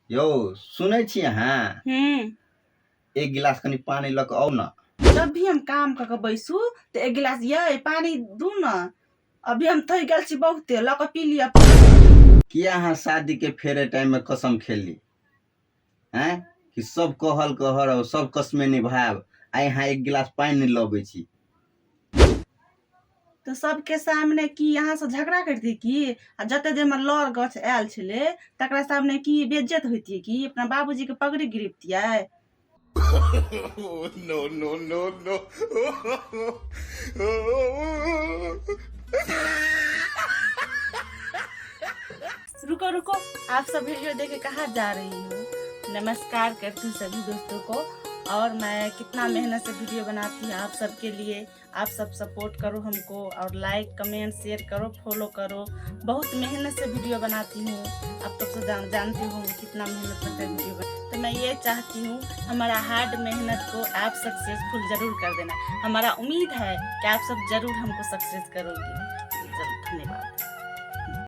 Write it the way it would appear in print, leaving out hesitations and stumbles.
यौ सुनै छी अहाँ? एक गिलास कनि पानि लऽ कऽ आउ ने। जब भी हम काम कऽ के बैसू तऽ एक गिलास यै पानि दू ने, अभी हम थकि गेल छी बहुते, लऽ कऽ पी लिअ। किया अहाँ शादीके फेरे टाइममे कसम खेली हैं कि सब कहल कहर और सब कसमे निभायब, आइ अहाँ एक गिलास पानि नहि लबै छी? तऽ सबके सामने की अहाँ से झगड़ा करतियै की? आ जते जे हमर लड़ गछ आयल छलै तकरा सामने की बेज्जत होइतियै की? अपना बाबूजीके पगड़ी गिरबितियै? No, no, no, no. रुको रुको, आप सब वीडियो देख के कहाँ जा रही हो? नमस्कार करती हूँ सभी दोस्तों को। और मैं कितना मेहनत से वीडियो बनाती हूँ आप सबके लिए। आप सब सपोर्ट करो हमको और लाइक कमेंट शेयर करो, फॉलो करो। बहुत मेहनत से वीडियो बनाती हूँ, आप तो सब जानते हो कितना मेहनत करते हैं वीडियो बना। तो मैं ये चाहती हूँ हमारा हार्ड मेहनत को आप सक्सेसफुल ज़रूर कर देना। हमारा उम्मीद है कि आप सब ज़रूर हमको सक्सेस करोगे। चलो धन्यवाद।